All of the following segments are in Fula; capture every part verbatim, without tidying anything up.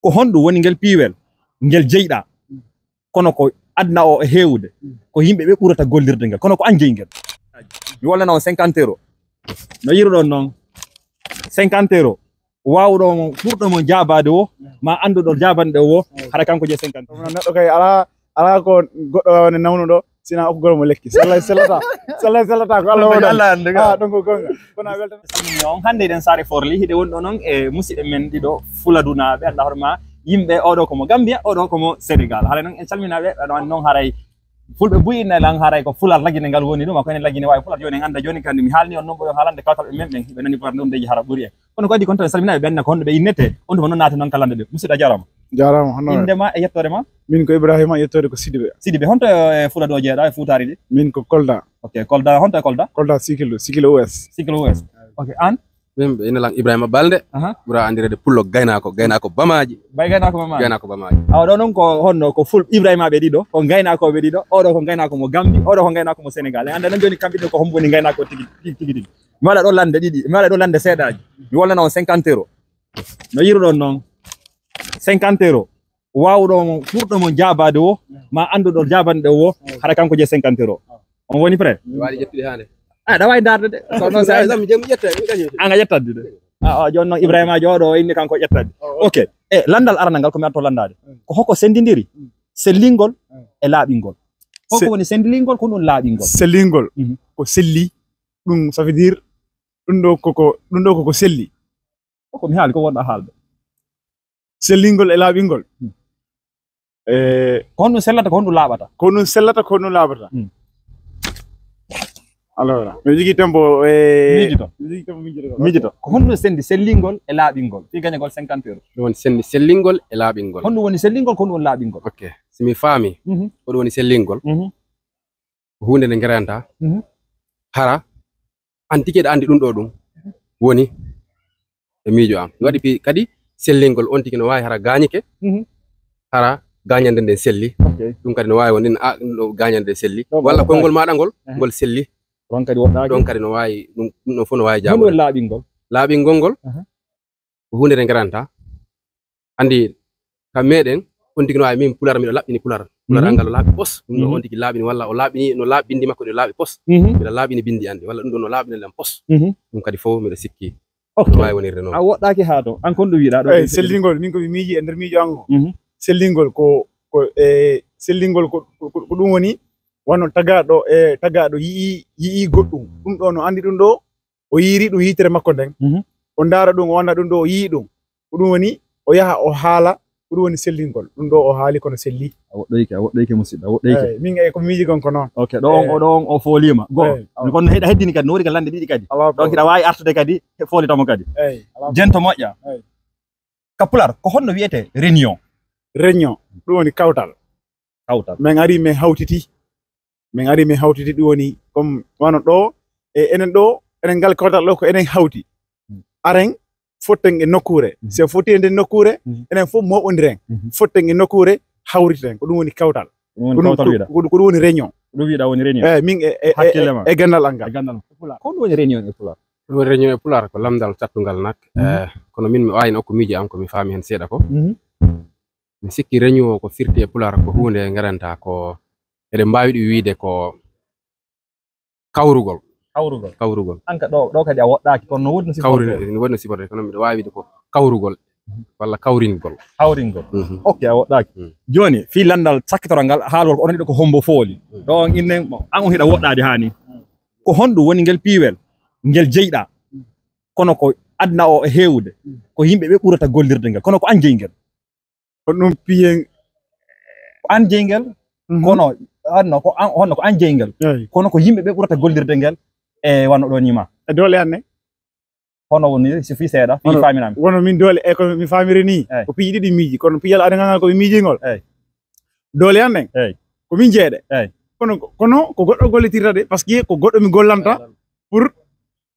Ko honɗum woni ngel piiwel ngel jeyɗaa? Kono ko aduna o e heewude, ko yimɓe ɓe ɓurata gollirde ngel. Kono ko an jeyi ngel. Mi wallana on cinquante euro. No yiruɗon noon, cinquante euro. Waawuɗo mo, ɓurɗo mo jaabaade o, ma annduɗo jaabanɗe o, hara kanko jeyi cinquante euro. Neɗɗo kay alaa, alaa ko goɗɗo waawani nawnuɗo, sina okkugol mo lekki. Sallay sellata, sallay sellata, ko Allah waɗani. Allah anndu. Ah, donc ko gonga. Kono a weltana. Salmini on. Hannde eɗen Saare Forli, hiɗe woni ɗo noon e musidɓe men ɗiɗo Fuladunaaɓe, annda hoore ma, yimɓe, oɗo ko mo Gambia, oɗo ko mo Senegal. Haray noon en calminaaɓe, aɗa anndi noon haray Fulɓe buy inna lan haray ko Fular lagine ngal woni ɗum, ko enen lagine waawi Fular. Jooni en annda jooni kandi mi haalni on noon ɓuri on haalande kawtal ɓe men ɓen, hiɓe nani Fular ɗum deji hara ɓuri en. Kono ko adii kon tan en salminaaɓe ɓe anndi ko honno ɓe innete, on tuma noon naati noon ka lande ɗum. Musidɗo a jaaraama. Jaaraama, hono. Innde ma e yettoode ma? Min ko Ibrahima, yettoode ko Sidibe. Sidibe, honto e Fuladoo jeeɗa e Fuutaari ɗi? Min ko Kolda. Ok, Kolda, honto e Kolda? Kolda Sikilo, Sikilo Ouest. Sikilo Ouest. Ok, an? Min ɓe ina lan Ibrahima Balde. Aha. Ɓura anndireede Pullo Gaynaako, Gaynaako Bamaaji. Bay Gaynaako Bamaaji. Gaynaako Bamaaji. Awa ɗo noon ko honno ko Ful Ibrahima ɓe ɗiɗo, ko Gaynaako ɓe ɗiɗo, oɗo ko Gaynaako mo Gambi, oɗo ko Gaynaako mo Senegal. En annda noon jooni kamɓe ɗiɗo ko hombo woni Gaynaako tigi, tigi, tigi, tigi. Mi waɗa ɗo lande ɗiɗi, mi waɗa ɗo lande seeɗaaji. Mi wallana on cinquante euro. No yiruɗon noon, cinquante euro. Waawuɗo mo, ɓurɗo mo jaabaade o, ma annduɗo jaabanɗe o, hara kanko jeyi cinquante euro. On woni prêt? Mi waawi ƴettude haa nde. Ah, aɗa waawi ndaarde de. Kono noon sa Ay, mi ƴetta, mi ƴetta. An a ƴettat de. Ah, ah, jooni noon Ibrahima Joɗo o inni kanko ƴettade. Oh, ok. Ok. E lanndal aranal ngal ko mi arto lanndaade. Mm. Ko hokko senndindiri? Mm. Sellingol Mm. e laaɓingol. Hokko Se- woni senndingol, ko ɗum laaɓingol? Sellingol Mhm. ko selli, ɗum ça veut dire, ɗum ɗo koko, ɗum ɗo koko selli. Ko mi haali ko wonɗa haalde. Sellingol e laaɓingol. Hmm. E ko honɗum sellata, ko honɗum laaɓata? Ko honɗum sellata, ko honɗum laaɓata? Hmm. Alors, mi jigi tempo, e, Miijoto. Mi jigi tempo miijoto. Miijoto. Ko honɗum senndi sellingol e laaɓingol? Fii gañagol cinquante euro. Ɗum woni senndi sellingol e laaɓingol. Honɗum woni sellingol, ko honɗum woni laaɓingol? Ok. Si mi faami, Mhm. ko ɗum woni sellingol. Mhm. Ko huunde nde ngerantaa. Mhm. Hara, an tigi eɗa anndi ɗum ɗo ɗum woni e miijo am. Mi waɗi pi-, kadi sellingol on tigi no waawi hara gaañike, Mhm. hara gaañande nden selli. Ok. Ɗum kadi no waawi wonde, a, ɗum ɗo gaañande nden selli. Ɗon Walla wonde konngol maaɗa ngol, Mhm. ngol selli. Ɗon kadi woɗɗaaki. Ɗon kadi no waawi, ɗum, ɗum ɗon fof no waawi Honɗum woni jaabude. laaɓingol? Laaɓingol ngol, Aha. ko huunde nde ngerantaa. Anndi, ka meɗen, on tigi no waawi, min Pular, miɗo laɓɓini Pular. Pular Mhm. an ngal o laaɓi pos. Ɗum ɗo Mhm. on tigi laaɓini, walla o laaɓini, no laaɓi binndi makko ɗi laaɓi pos. Mhm. Miɗo laaɓini binndi an ɗi, walla ɗum ɗo no laaɓini lan pos. Mhm. Ɗum kadi fof miɗo sikki Ok. no waawi wonirde noon. A woɗɗaaki haa to. An kon ɗum wiɗa ɗo? Eyi, sellingol, min ko mi miiji e nder miijo an ko. Mhm. Sellingol ko, ko, e, sellingol ko, ko, ko ɗum woni, wano tagaaɗo, e, tagaaɗo yi'i, yi'i goɗɗum. Ɗum ɗo no anndi ɗum ɗo, o yiiri ɗum yitere makko nden. Mhm. O ndaara ɗum, o annda ɗum ɗo, o yi'i ɗum. Ko ɗum woni, o yaha, o haala, ko ɗum woni sellingol. Ɗum ɗo o haali kono selli. A woɗɗoyke, a woɗɗoyke musidɗo, a woɗɗoyke. Eyi, min e ko mi miiji kon ko noon. Ok, ɗo on, Eyi. o ɗo on, o fooliima. Go, Eyi. kono hiɗa heddini kadi, no woni ka lande ɗiɗi kadi. Alaa Donc problème. hiɗa waawi artude kadi, he foolitamo kadi. Eyi, alaa Jento moƴƴa. Eyi. Ka Pular, ko honno wiyete réunion? Réunion, ɗum woni kawtal. Kawtal. Min ari, min hawtiti. Min ari, min hawtiti, ɗum woni comme wano ɗo, e enen ɗo, enen ngal kawtal ɗo ko enen hawti. Hmm. Aren fotten e nokkuure. Hmm. Si fotti e nden nokkuure, Hmm. enen fof mooɓondiren. Hmm. Fotten e nokkuure, hawriten. Ko ɗum woni kawtal. Ɗum woni Ko ɗum, kawtal ko, wiɗa? ko, ko ɗum woni réunion. Ko ɗum wiɗa woni réunion? Eyi, min e, e, e, Hakkille ma. e, e ganndal an ngal. E ganndal ma. Ko ɗum woni réunion e Pular? Ɗum woni réunion e Pular ko lamndal cattungal nak. Mhm. Eh, kono min mi waawino okko miijo am ko mi faami heen seeɗa ko. Mhm. Mi sikki réunion o ko firti e Pular ko huunde ngaranta ko eɗen mbaawi ɗum wiyde ko kawrugol. Kawrugol. Kawrugol. An ka ɗo, ɗo kadi a woɗɗaaki, kono no woodi no Kawri-, siforte. no woodi no siforte, kono miɗo waawi wiyde ko kawrugol Mhm. walla kawringol. Kawringol. Mhm. Ok, a woɗɗaaki. Mhm. Jooni, fii lanndal sakkitoral ngal, haalgol ko onon ɗiɗo ko hombo fooli. Mhm. Ɗo on innen, mo, an on hiɗa woɗɗaade haa ni. Ko honɗum woni ngel piiwel, ngel jeyɗaa? Kono ko aduna o e heewude, ko yimɓe ɓe ɓurata gollirde ngel. Kono ko an jeyi ngel. Ko ɗum piyen. Ko an jeyi ngel, Mhm. kono, honno ko an, honno ko an jeyi ngel. Eyi. Kono ko yimɓe ɓe ɓurata gollirde ngel e wano ɗo ni ma. E doole an ne? Hono woni, si fii seeɗa, fii Hono, faaminami. wono min doole, e ko mi faamiri ni, Eyi. ko piiji ɗiɗi miiji, kono pijal adangal ngal ko mi miiji ngol. Eyi. Doole an ɗen, Eyi. ko min jeeɗe. Eyi. Kono, kono ko goɗɗo gollitirta de, parce que ko goɗɗo mi gollanta pour,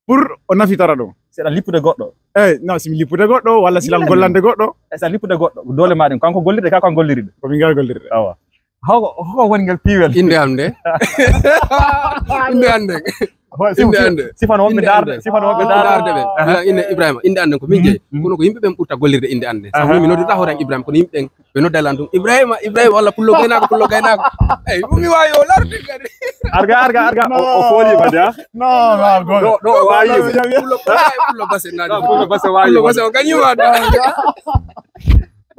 pour o nafitara ɗum. Si aɗa lippude goɗɗo. Eyi, non, si mi lippude goɗɗo, walla si lan Lippude gollande goɗɗo. E si a lippude goɗɗo, doole ma ɗen, kanko gollirde, ka ko an gollirde. Ko min ngal gollirde. Awa. Hoko, hoko woni ngel piiwel? Innde am nde. Innde am nde. Hoy, sif- Inde sif- annde. Sifan wonɓe Inde darde, annde. Sifan wonɓe Ah, darde. Darde ɓe. Aha. Inde Ibrahima, inde annde ko min Mhm. jeyi. Mhm. Kono ko yimɓe ɓen ɓurta gollirde inde annde. Sabu Aha. Min mi noddirta hoore am Ibrahima, kono yimɓe ɓen ɓe nodda lan ɗum Ibrahima, Ibrahima, walla pullo gaynaako, pullo gaynaako. Eyi, ɗum mi waawi o laarde kadi. Arga, arga, arga. O, o fooli ma de, ah. Non, non, non. Ɗo, ɗo, o waawi. Pullo, pullo, pullo base naade. Non, pullo base waawi. Pullo base o kañum ma de.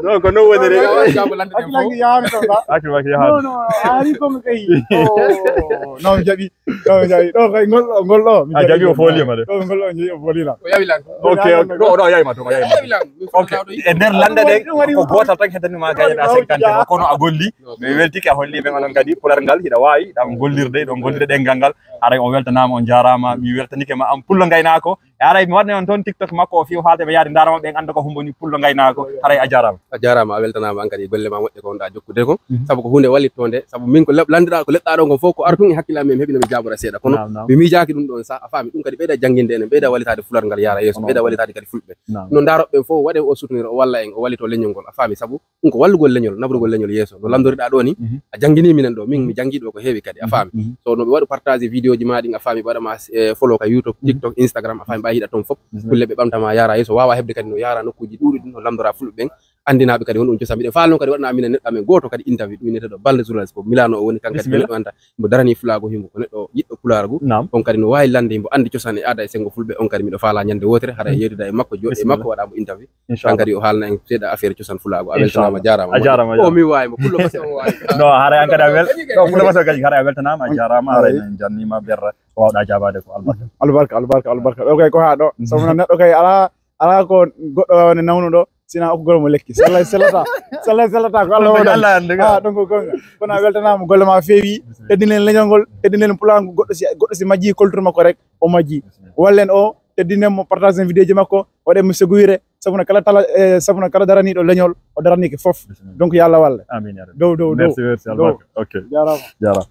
Non, ko non woni de. Jaabu lande ɗen fof. Hakkilanke yahaani toon, ba. Hakkilanke yahaani. Non, non, a ari ko mi kayi. Oh, non, mi jaɓi. Non, mi jaɓi. Ɗo kay ngol ɗo, ngol ɗo. Mi A jaɓi, o fooli ma de. Ɗo ngol ɗo, mi jaɓi, o fooli lan. O yawi lan. Ok, ok. Ɗo, ɗo, o yawi ma toon, o yawi ma. O yawi lan. Ok. E nder lande ɗe, ko gootal tan heddanmi ma gayna cinquante, kono a golli. Mi weltike a holli ɓe onon kadi pular ngal hiɗa waawi, ɗam gollirde, ɗon gollirde ɗengal ngal. Haray on weltanaama, on jaaraama, mi weltanike ma an pullo ngaynaako. E haray mi waɗne on toon TikTok makko o fiyo haalde ɓe yaade ndaarama ɓen annda ko humboni pullo ngaynaako. Haray a jaaraama. A jaaraama, a weltanaama an kadi golle ma moƴƴe ko wonɗa jokkude ko. Mhm. Sabu ko huunde wallittoonde, sabu min ko leb-, lanndiɗaa ko leɗɗaa ɗo ngon fof ko artun e hakkillam mi heɓino mi jaabora seeɗa. Kono Naam, naam. Mi miijaaki ɗum ɗon sa, a faami ɗum kadi ɓeyda jannginde enen, ɓeyda wallitaade fular ngal yaara yeeso, Naam. ɓeyda wallitaade kadi fulɓe. Naam. No ndaarooɓe ɓen fof waɗe o soutenir o walla en, o wallito leñol ngol. A faami sabu ɗum ko wallugol leñol, naɓrugol leñol yeeso. No lamndoriɗaa ɗo ni, Mhm. a janngini minen ɗo, min mi janngi ɗo ko heewi kadi, a Mhm, faami. Mhm. So no ɓe waɗu partage vidéo ji ma ɗin, a faami, ɓe waɗa ma, eh, follow ka YouTube, Mhm. TikTok, Instagram, a faami, ɓay hiɗa toon fof. Bisimilla. Kulle ɓe ɓamta ma yaara yeeso, waawa heɓde kadi no yaara nokkuuji ɗuuɗi ɗin, no lamndora fulɓe ɓen, anndinaaɓe kadi honɗum cosaan. Miɗen faala noon kadi waɗana minen neɗɗo amen gooto kadi interview, ɗum wiyeteeɗo Balde Journaliste ko Milano o woni, kanko kadi ko Bisimilla. Neɗɗo anta, mbo darani fulaagu himbo, ko neɗɗo yiɗɗo pulaargu. Naam. On kadi no waawi lande himbo anndi cosaan e aada e senngo fulɓe, on kadi miɗo faala ñande wootere, haɗa Mhm. yeewtida e makko, jooɗi e Bisimilla. Makko, waɗa mo interview. Inchallah. Kan kadi o haalna en seeɗa affaire cosaan fulaagu. A Inchallah. Weltanaama, jaaraama. A jaaraama, O, jaaraama. Mi waawi mo, pullo base o waawi. No, haray an kadi a wel-, no, pullo base o kadi, haray a weltanaama, a jaaraama, haray Ayi. En jannima berra, ko waawɗa jaabaade ko albarka. Albarka, albarka, albarka. Ɗo kay ko haa ɗo. Mhm. Sabu noon neɗɗo kay alaa, alaa ko goɗɗo waawani nawnuɗo, sina okkugol mo lekki. Sella, sellata. Sella, sellata ko Allah Ɗum ko waɗani. Allah anndi, Ah, ɗum ko gonga. Kono a weltanaama, golle ma feewi. Bisimilla. Teddinen leñol ngol, teddinen pulaar ngol, goɗɗo si, goɗɗo si majji culture makko rek, o majji. Bisimilla. Wallen o, teddinen mo, partage en vidéo ji makko, waɗen mo seguire, sabu no kala tala, eh, sabu no kala daraniiɗo leñol, o daranike fof. Bisimilla. Donc, yo Allah walle. Amin, ya Rabbi. Dow, dow, Merci, dow. Merci, Dow. Albarka. Ok. Jaaraama. Jaaraama.